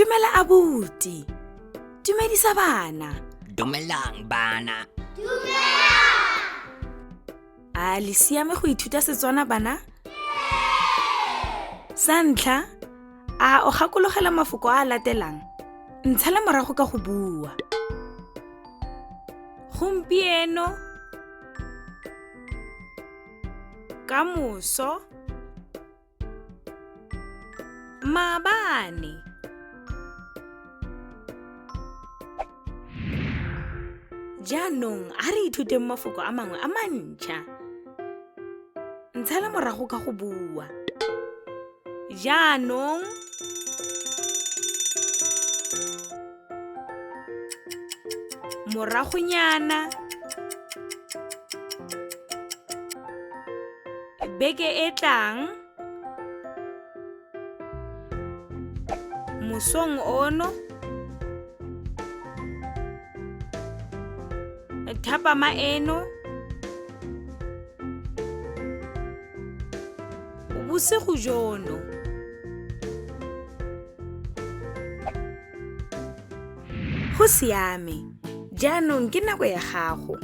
Dumela abuti. Dumedisa bana. Dumelang bana. A le siame go ithuta Setswana bana? Sa ntlha, a o gakologela mafoko a a latelang? Ntshale morago ka go bua. Gompieno, ka moso, maabane. Jaanong a re ithuteng mafoko a mangwe a mantšha. Ntshale morago ka go bua. Jaanong moragonyana beke e tlang mosong ono thapama eno bosigo jono go siame jaanong ke nako ya gago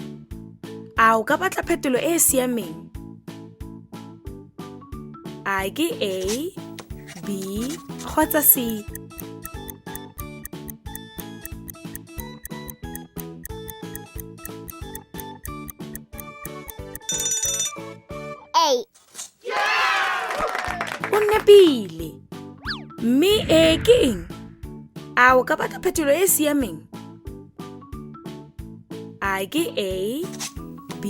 a o ka batla phetolo e e siameng a ke a b kgotsa c A. O nepile. Mme e ke eng? A o ka batla phetolo e e siameng? A ke A, B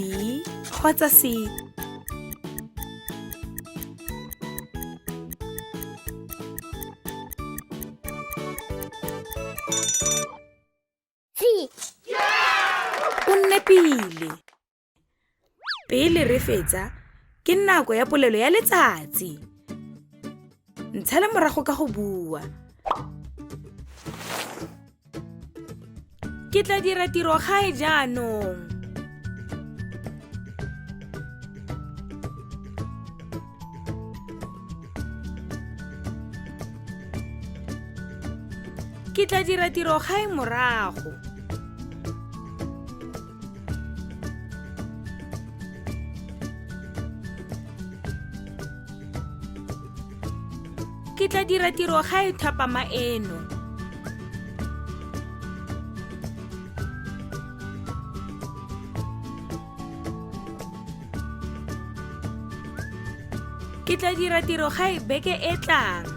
kgotsa C? C. O nepile. Pele re fetsa, ke nako ya polelo ya letsatsi. Ntshale morago ka go bua. Ke tla dira tiro gae jaanong. Ke tla dira tiro gae morago. Ke tla dira tiro gae thapama eno. Ke tla dira tiro gae beke e tlang.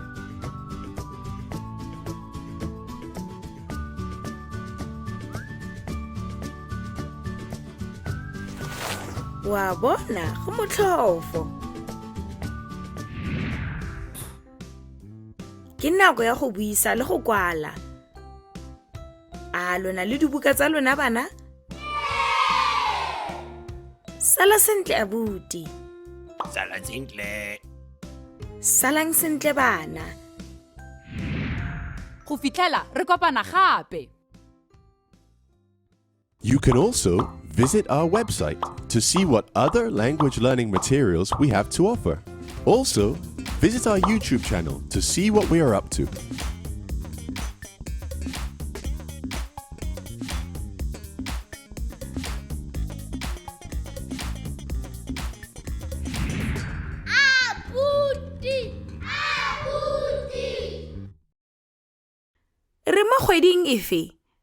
Wa bona go motlhofo. Ke nako ya go buisa le go kwala. A lona le dibuka tsa lona bana? Sala sentle abuti. Sala sentle. Salang sentle bana. Go fitlhela re kopana gape. You can also visit our website to see what other language learning materials we have to offer. Also, visit our YouTube channel to see what we are up to. Abuti. Abuti. Re mo kgweding efe?